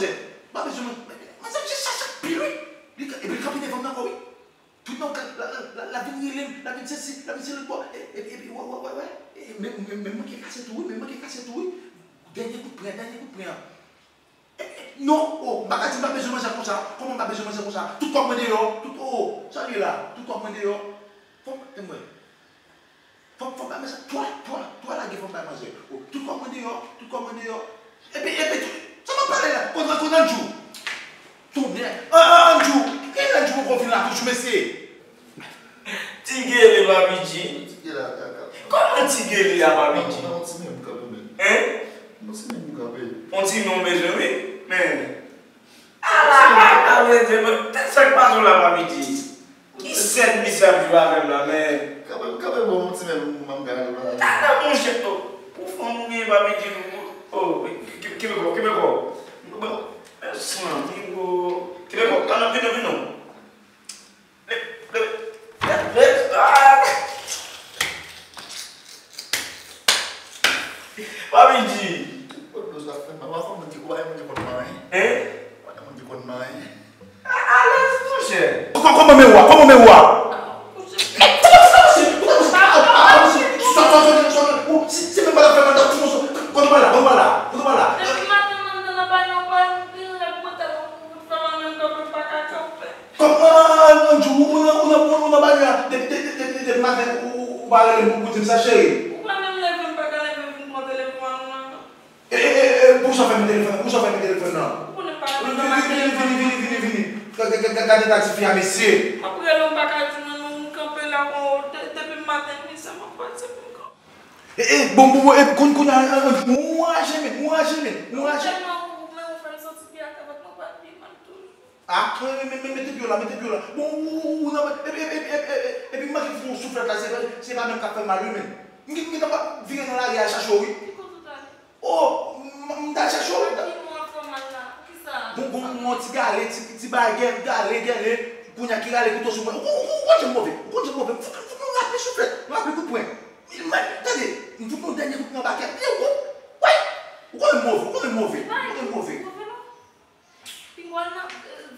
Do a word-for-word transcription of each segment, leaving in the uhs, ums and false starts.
M pa bezwen manje. Manzè, manzè chache anpil, wi. Li ka, epi li kanpe devan m nan ankò, wi. Tout nan, la, la, la, la vin rele m, la vin sesi, la vin sesi lòt bò. E, e, epi, wè, wè, wè, wè. E, men, men, men mwen ki kase tou, wi, men mwen ki kase tou, wi. Dènye kout pwen, dènye kout pwen an. E, e, non, o, m pa ka di m pa bezwen manje konsa. Kòman m pa bezwen manje konsa? Tout kòb mwen deyò, tout, o, o, sa l ye la, tout kòb mwen deyò. Fòk, e mwen. Fòk, fòk bay manzè twa, twa, twa lage fòk bay manzè. O, tout kòb mwen deyò, tout kòb mwen deyò. Epi, epi, tout, sa m ap pale la, konn, konn Andjou. Tonnè. An, an, Andjou, ki Andjou poko vin la toujou, mesye? Ti Gele, Papi G. Ti Gele a kaka. Kòman Ti Gele a, Papi G? Non, non, ti menm kanpe, men. Hein? Non, ti menm kanpe. On ti non bezwen, wi. Men. Ala, ala, ala, men, men, men, sa k pase w la, Papi G? Ki sèn misye ap jwe avè m la, men? Kanpe, kanpe bon, ti menm, m ap gade la. Tala, monchè, o, pou fanm ou gen, Papi G, o, o, ki-, ki-, kenbe kò, kenbe kò. Bon, men, san, mi, o, kenbe kò, vin non, vin non, vin non. Leve, leve, leve, leve, ah! Papi G. Kot dlo sa fè mal? Ou pa konn moun ki, ou pa gen moun ki konn manyen? Hein? Ou pa gen moun ki konn manyen? A, alèz, monchè. Kò-, kòman men w a? Kòman men w a? Monchè. Sòt, sòt, sòt, sòt, sòt. Ou, si, si men pa la fè mal, kòman la, kòman la, kòman la? Depi maten, m anndan nan banyo, pa gen rèv mwen tèlman pou fè mal, menm kanpe m pa ka kanpe. Kòm, an, an, an, Andjou, ou, ou nan, ou nan, ou nan banyo a, depi, depi, depi, depi maten, ou, ou, ou pa rele m pou, pou di m sa, cheri. Ou pa menm leve, m pa ka leve vin pran telefòn nan. E, e, e, e, pou sa fè m telefòn nan, pou sa fè m telefòn nan. Ou konnen m pa rele nan maten. Vini, vini, vini, vini, vini, vini. Ga-, ga-, ga-, ga-, gade eta tifi a, mesye. M ap rele w, m pa ka jwenn ou, m kanpe la, bon, de-, depi maten, misye m ap pase pou m kanpe. E, e, bon, bon, bon, e, koun-, kounye a, e, e, ou raje, men, ou raje, men, ou raje. Tèlman ou, men ou fè m santi pi atè, vant mwen pral pi mal toujou. Ah, men, men, men, mete pye w la, mete pye w la. Bon, ou, ou, ou nan, epi, epi, epi m manke fè yon souflèt la, se, se pa menm k ap fè mal, wi, men. M gen, m gentan pa vire nan lari al chache w, wi. Ki kote w t ale? Oh, m, m t al chache w, wi. Ki mwen fè mal la? Kisa? Bon, bon, yon ti gale, ti, ti bagay, gale, gale. Kounye a ki rale kouto sou mwen. Ou, ou, ou konn jan m move, ou konn jan m move. Fòk, fòk nou raple souflèt, nou raple kout pwen. Tande, m fout yon dènye kout nan bakèt li, ou, wi. Ou konnen m move, ou konnen m move, ou konnen m move. Pinga w nan,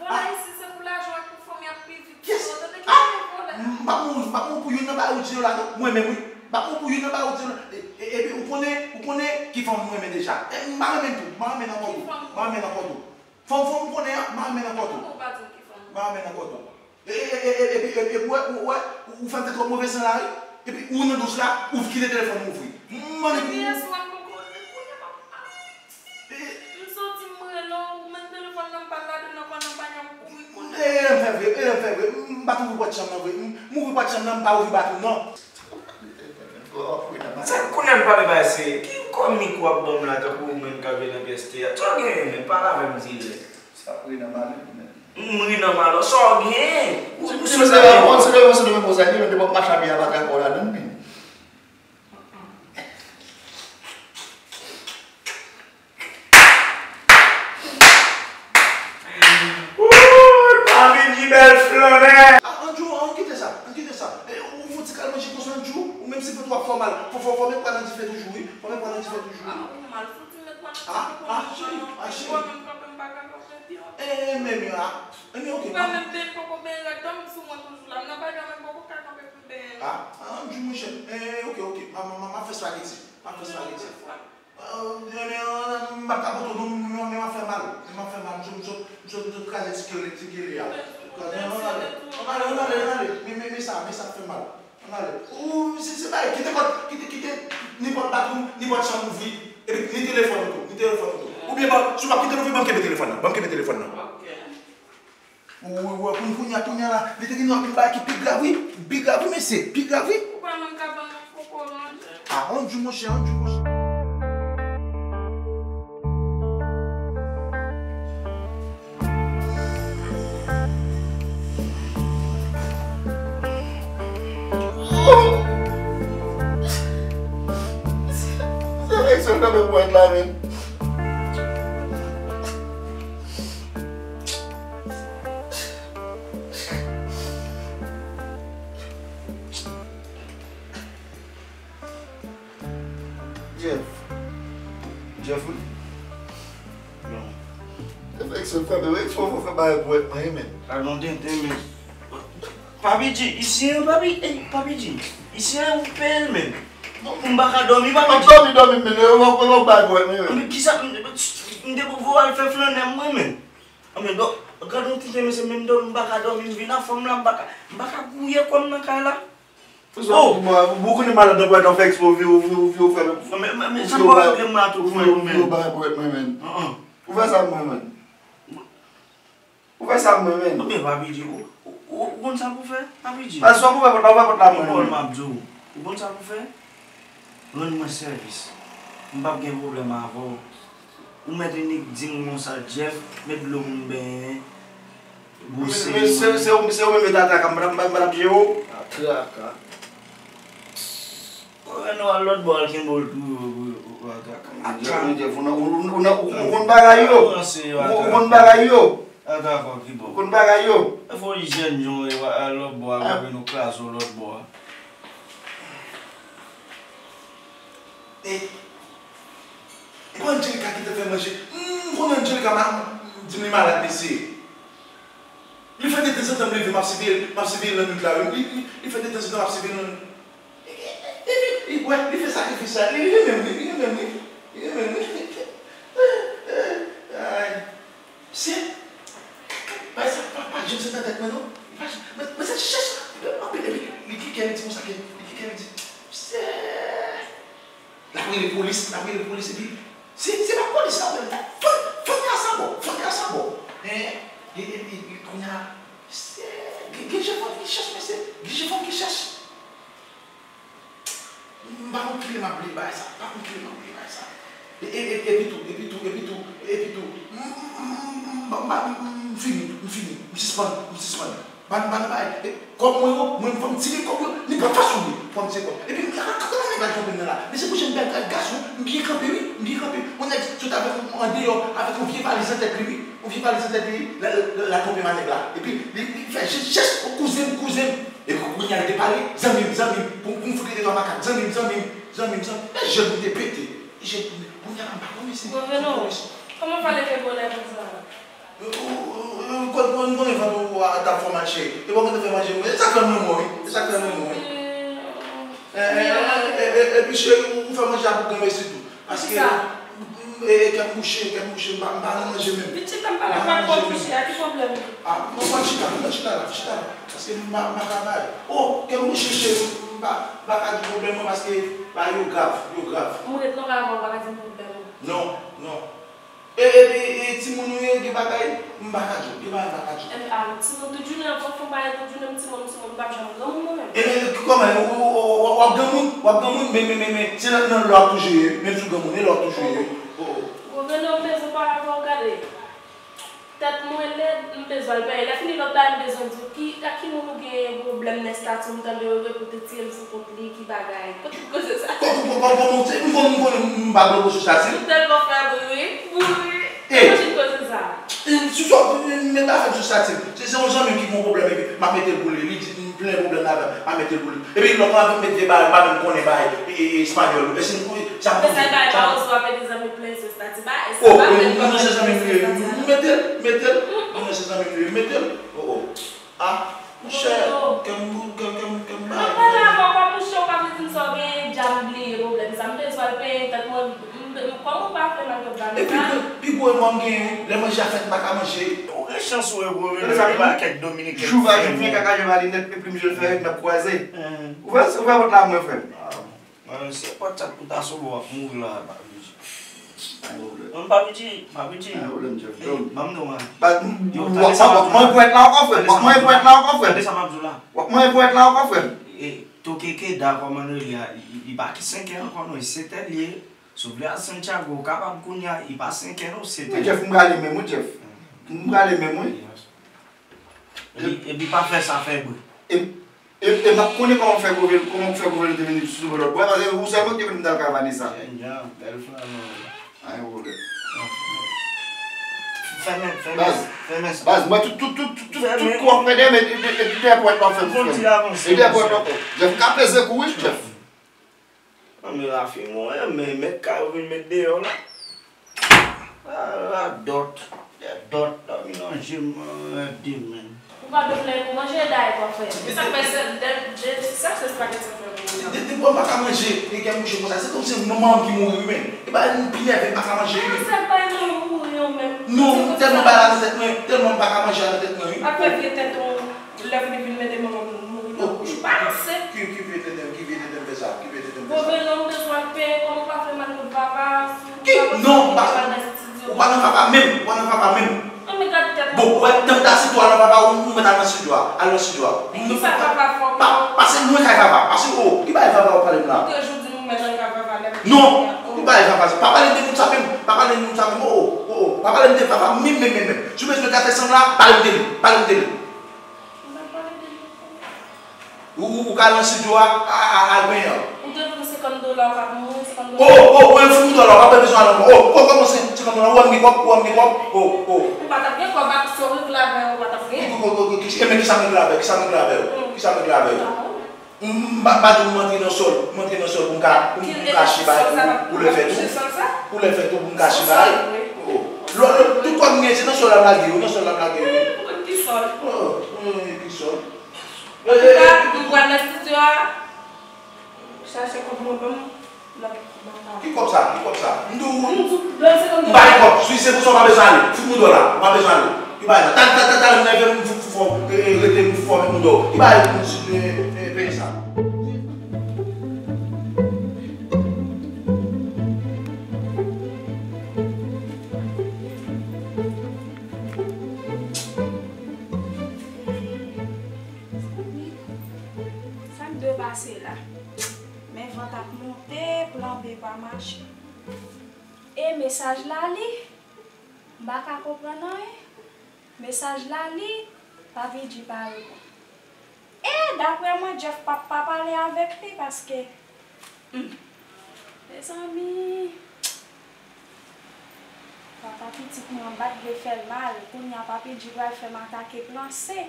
vòlè isi se pou lajan ak pou fanmi ap viv. Yes. Ou tande ki vòlè? M p ap mouri, m p ap mouri pou youn nan bagay ou di yo la, non. Mwen menm, wi. M p ap mouri pou youn nan bagay ou di yo la. E, e, epi, ou konnen, ou konnen ki fanm mwen renmen deja. E, m pa renmen l tou. M pa renmen l ankò tou. M pa renmen l ankò tou. Fanm, fanm ou konnen an, m pa renmen l ankò tou. Ou pa di m ki fanm. M pa renmen l ankò tou. E, e, e, e, epi, epi, epi, ou wè, ou wè, ou fè m fè twòp move san la, wi. Epi, ou nan douch la, ou kite telefòn ou ouvri. M mande pou ou. Yes, mwen poko, kounye a m ap, ah. E, m soti, m rele w, ou menm telefòn nan m pa ladan nan, nan banyo, m kouri konnen. E, e, m fè vre, e, m fè vre. M pa t ouvri pòt chanm nan vre. M, m ouvri pòt chanm nan, m pa ouvri batri w, non. Sa konnen m pale bay serye. Ki kòmik w ap ban m la tankou ou menm k ap jwe nan pyès teyat? Sa w genyen menm? Pale avè m dirèk. Sa ap ri nan malè, men. M ri nan malè. Sa w genyen? Ou, ou sou sa, on ti leve, on ti leve, on ti leve, men te pòp mache a pye a pa trapè w ladann, men. Wouy, Papi G bèl flannè. Ah, Andjou, ann kite sa, ann kite sa. E, ou fouti kal manje konsa, Andjou, ou menm si vant ou ap fè w mal, fò, fò, fò, fò, men pral nan dife toujou, wi. Fò, men pral nan dife toujou, wi. Ah, ou mal fouti, met pral nan dife. Ah, ah, cheri, ah, cheri. Mwen menm kanpe, m pa ka kanpe pi. Eh, men, men, ah, men, ok, pa menm ben, poko ben rèd, dòmi sou mwen toujou la. M nan bagay, men poko ka kanpe pou ben. Ah, ah, Andjou, monchè. Eh, ok, ok. Ma, ma, ma, ma fè spaghetti. Ma fè spaghetti. Ah, men, men, ah, m pa ka poto, non, men, men, men, m ap fè mal. Men m ap fè mal. M sot, m sot, m sot, m sot kraze ti kele, ti kele a. Kraze, ann ale, ann ale, ann ale, ann ale. Men, men, men sa, men sa fè mal. Ann ale. Ou, se, se bagay, kite kòd, kite, kite nenpòt batri, nenpòt chanm ouvri. Epi, ni telefòn ou tou, ni telefòn ou tou. Oubyen, ban, si w ap kite l ouvri, ban m kenbe telefòn nan, ban m kenbe telefòn nan. Ok. Ou, ou, ou, kounye, kounye a, kounye a la, li te gen yon anpil bagay ki pi grav, wi. Pi grav, wi, mesye, pi grav, wi. Ou pa menm ka ban m yon koko, non, Jay? Ah, on jou, monchè, on jou, monchè. Se nèg sa kanpe pwent la, men. Jeff. Jeff, wi. Non. Se fè bebe, fò fò fè bagay pou wèt mwen, men. Gad yon tenten, men. Papi G, isi an, papi, ey, Papi G, isi an ou peye l, men. Bon, m pa ka dòmi, Papi G. M ap dòmi, dòmi, men, yo, yo, yo, bagay pou wèt mwen, men. Anben, kisa, m, m te pou voye al fè flannè mwen, men. Anben, dò, gad yon tenten, mesye, menm dòmi, m pa ka dòmi, m vin anfòm la, m pa ka, m pa ka gouye kò m nan kay la. Oh! Ou konnen malad nan pwèt an fè ekspo, ou fè, ou fè, ou fè, men, men, men, sa m pa regle mwen a tou, mwen, men. Ou fè sa mwen, men. Ou fè sa mwen, men. Anben, Papi G, ou, ou, ou, ou konn sa pou fè, Papi G? Sa pou fè, pòt la, ou fè pòt la mwen, men. Ou konn m ap di w. Ou konn sa pou fè? Rann mwen sèvis. M p ap gen pwoblèm avè w. Ou mèt inik di m konsa, Jeff, met dlo pou m benyen, bwose m. Men se, se, se ou menm yo t atak, m pa t ap, m pa t ap, m pa t ap jere w. Atraka. Ou wè nou al lòt bò al kenbe w tou, ou, ou, ou atraka. Atraka. Jeff, Jeff, ou nan, ou, ou, ou nan, ou, ou konn bagay yo. Ou ranse yo, atraka. Ou konn bagay yo. Atraka ki bò. Ou konn bagay yo. E fò ijyèn jan w ye, al lòt bò, al kenbe nou kraze w lòt bò a. E, e pa Angelica ki te fè manje. M, m konnen Angelica, ma, di m li malad, mesye. Li fè de tanzantan m leve, m ap siveye l, m ap siveye l nan nwit la, wi. Li, li, li fè de tanzantan m ap siveye l nan. Epi, epi, epi, wè, li fè sakrifis la. Li, li renmen m, wi, li renmen m, wi. Li renmen m, wi. Ay. Mesye, bagay sa pa, pa janm sot nan tèt mwen, non. Pa janm, men, men se chèch anpil, epi li gen kè, li di konsa ke, li gen kè, li di, mesye, l ap rele polis, l ap rele polis, epi se, se pa polis la, men fanm, fanm nan sa bon, fanm nan sa bon. Hein? E, e, e, e, kounye a, mesye, gen, gen jan fanm ki chèch, mesye, gen jan fanm ki chèch. M pa konn kilè m ap bliye bagay sa. M pa konn kilè m ap bliye bagay sa. E, e, e, epi tou, epi tou, epi tou, epi tou, m, m, m, m, m, m, m fini, m fini, m sispann, m sispann. Ban, ban bagay. E, kòb mwen yo, mwen fò m tire kòb yo, nenpòt fason m ye, fò m tire kòb. Epi, m, a, kòman nèg la twonpe m nan la? Mesye, pou jan m bèl gason, m byen kanpe, wi, m byen kanpe. Yon nèg sot avèk yon, andeyò, avèk yon vye valiz nan tèt li, wi, yon vye valiz nan tèt li, la, la, la twonpe m a nèg la. Epi, li, li fè jès, jès, kouzen m, kouzen m. Epi kounye a l te pale, zanmi m, zanmi m, pou, pou m fout li de twa makak, zanmi m, zanmi m, zanmi m, zanmi m. E jèn pou m te pete, e jèn pou m te, kounye a la m pa konn mesye. Bon, Renaud, kòman w fè leve bonè konsa? Ou, ou, ou, ou konn, konn, konnen vant ou a t ap fè w mal, cheri. E bon, mwen te fè manje, e sa k fè m renmen w, wi, e sa k fè m renmen w, wi. E, e, e, e, epi cheri, ou, ou fè manje a pou granmesi tou. Paske, e, e, kè m bouche, kè m bouche, m pa, m pa nan manje menm. Pitit la, m pa nan manje menm. A, mwen, mwen chita, mwen chita la, chita la. Paske m pa, m pa ka bay. O, kè m bouche, cheri, m pa, m pa ka di pwoblèm mwen paske bagay yo grav, yo grav. M ret nan kay avè w, ou pa ka di m pwoblèm ou. Non, non. E, e, e, e, timoun ou ye, gen bagay, m pa ka di w, gen bagay m pa ka di w. Enben, alò, timoun tout jounen, anfòm fè bagay tout jounen, m timoun, m timoun, m p ap janm granmoun mwen menm. Enben, kòman, w, w, w, w ap granmoun, w ap granmoun, men, men, men, men, se nan, nan lè w ap toujou ye, menm si w granmoun, e lè w ap toujou ye. O, o. Gouvènè, m bezwen pale avè w, gade. Tèt mwen lèd, m bezwen al peye. Lè fini lòt bagay, m bezwen di w ki, ak ki moun ou gen pwoblèm nan estati w, m tande yo repote tire l sou kont li, ki bagay. Kote w koze sa? Kòman, kòman, kòman, kòman, m konnen, m konnen, m pa bloke sou estati l. Ou tèlman fè bri, bri. Ey! Kote w koze sa? E, sou sa, m, m, m pa fè sou estati l. Se, se yon zanmi m ki gen yon pwoblèm epi m ap mete l pou li. Li di m plen pwoblèm avè m, m ap mete l pou li. Epi lòt mwen ap met vye bagay, m pa menm konnen bagay, e, e, e, espanyòl. E si m konnen, sa m konnen. Mesaj bagay pa oze w ap mete zanmi plen sou estati bagay, sa pa bèl kòm mete zanmi plen sou estati. M mete l, mete l. M konnen se zanmi m li ye, m mete l. O, o. A, monchè, kè m, kè m, kè m, kè m ba. Mwen pale avè w, pa mouche, ou pa vle di m sa w genyen, dja m bliye pwoblèm sa. M bezwen al peye tèt mwen, m, m, kòman ou pa fè mal kè m pa gen sa? Epi, pi gwo remò m genyen, lè manje a fèt, m pa ka manje. Ou gen chans ou e gwo remò, sa pa kèk dominiken ki fè. Jou va jou vyen, kaka je va linèt, epi m je l fè, n ap kwaze. Ou fè, ou fè pòt la mwen, frè m. Mwen menm, se pòt sa pou ta sou bò, w ap mouri la, Papi G. Mwen, Papi G, Papi G. Ban m non an. Yo, tande sa m ap di w la. Mwen pwèt la ankò, frè m. Mwen pwèt la ankò, frè m. Tande sa m ap di w la. W ap mwen pwèt la ankò, frè m. E, Tokeke, dakò, m ann rele a, li, li, li pa ki senkè ankò, non, e setè l ye. Si w vle al Santiago, ou kapab kounye a, li pa senkè, non, setè. Wi, Jeff, m prale menm, wi, Jeff. M prale menm, wi. Epi, epi pa fè sa fè bri. E, e, e m ap konnen kòman fè gwo vèl, kòman fè gwo vèl te vin sou lòt bò, paske ou sèlman ki te vin m t al ka Vanessa. Jènjan, bèl flanè. Ay, wole. Fèmen, fèmen, baz, fèmen sa. Baz, mwen tout, tout, tout, tout, tout, tout kou w ap fè dèyè m, e, e, e, e, dèyè pòt la w ap fè m, frè m. E dèyè pòt la w ap fè m. Jeff, m ka peze kou, wi, Jeff. Ann men rafi mwen, men mèt kay yo vin met deyò la. A, radòt. Dèyè Lòt la melanje m, rete men. Ou pa bezwen pou manje, dayè, pa fè. Men sa k fè sèl de, de, sèl se spaghetti fè pou mwen. De, de, de, bon, m pa ka manje, e kè m bouche konsa. Se kòmsi manman m ki mouri, wi, men. E ba nou pi nève, m pa ka manje, wi, men. Ah, se pa nou mouri, non, men. Non, tèlman bagay la nan tèt mwen, tèlman m pa ka manje a nan tèt mwen, wi. Ap fè vye tèt ou, lè vini vin mete manman m mouri nan bouch ou. Pa ranse. Ki, ki vye tenten, ki vye tenten fè sa, ki vye tenten fè sa. Bon, men non, m bezwen peye, kòman w pa fè mal kot papa, si w pa nan vava menm, ou pa nan vava menm. Bon, ou wè, tank ta sitou al nan vava, ou, ou mèt al nan estidyo a, al nan estidyo a. Men ki sa papa fè w? Pa, pase lwen kay vava, pase, o, ki bagay vava w ap pale m la? Ou te jou di m ou mèt al nan vava lè m te la. Non, ki bagay vava sa? Pa pale m de moun sa menm, pa pale m de moun sa menm, o, o, o, o, pa pale m de vava menm, menm, menm, menm. Si w bezwen ka fè sanm la, pale m de li, pale m de li. Ou pa pale de li. Ou, ou, ou ka nan estidyo a, a, a, al benyen. Ou te pran senkant dola, ou pa pran senkant dola. O, o, o, e fout dola, ou pa bezwen al ankò. O, o, kòman se senkant dola, ou wè m gen kòb, ou wè m gen kòb. O, o. Ou pa t ap gen kòb ak sa w regle avè yo, ou pa t ap gen. Ki, ki, ki, ki, ki, e men kisa m regle avè, kisa m regle avè yo? Kisa m regle avè yo? M, m pa, m pa di w m antre nan sòl, m antre nan sòl pou m ka, pou m, pou m ka achte bagay pou, pou lè fèt ou, pou lè fèt ou, pou m ka achte bagay. O, lò, lò, tout kòb m gen, se nan sòl la m lage yo, nan sòl la m lage yo. Ki sòl? O, ki sòl? Antouka, m pral nan estidyo a, chache kòb mwen ban m lòt bagay. Ki kòb sa? Ki kòb sa? M di w, m di w, m bay kòb. Si se pou sa, w pa bezwen ale. Fout mwen dò la. W pa bezwen ale. Ki bagay sa? Talè, talè, talè, talè, m leve, m fou, fou, fò, e, e, rete, m fò, m dò. Ki bagay, e, e, e, peyi sa? Sa k dwe pase la? Men van t ap monte, plan B pa mache. E mesaj la li? M pa ka konprann anyen. Mesaj la li, Papi G pa reponn. E, daprè mwen, Jeff p ap pa pale avèk li paske, hmm, mezanmi, papa pitit mwen, m pa t vle fè l mal. Kounye a, Papi G pral fè m atake plan C.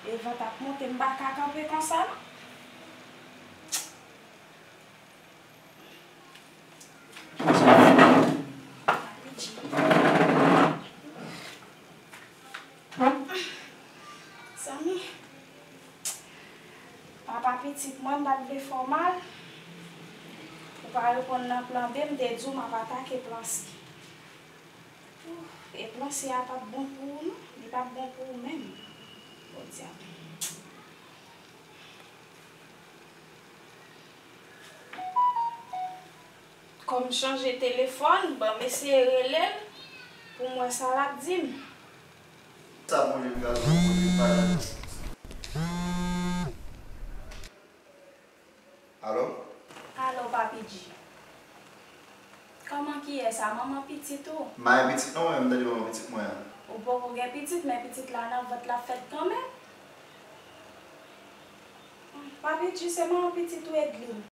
E van t ap monte, m pa ka kanpe konsa, non. Zanmi, papa pitit mwen, m pa t vle fè w mal. Ou pa reponn nan plan B, m te di w m ap atake plan C. Ouf, e plan C a p ap bon pou ou, non. Li p ap bon pou ou menm. Podyab. Kòm chanje telefòn, ban m eseye rele l pou m wè sa l ap di m. Sa mwen menm gason mwen menm pa. Alo? Alo, Papi G. Kòman ki yè sa, manman pitit ou? M pa gen pitit non, mwen menm, tande manman pitit mwen an. Ou poko gen pitit, men pitit la nan vant la fèt kanmenm. Papi G, se manman pitit ou Edline.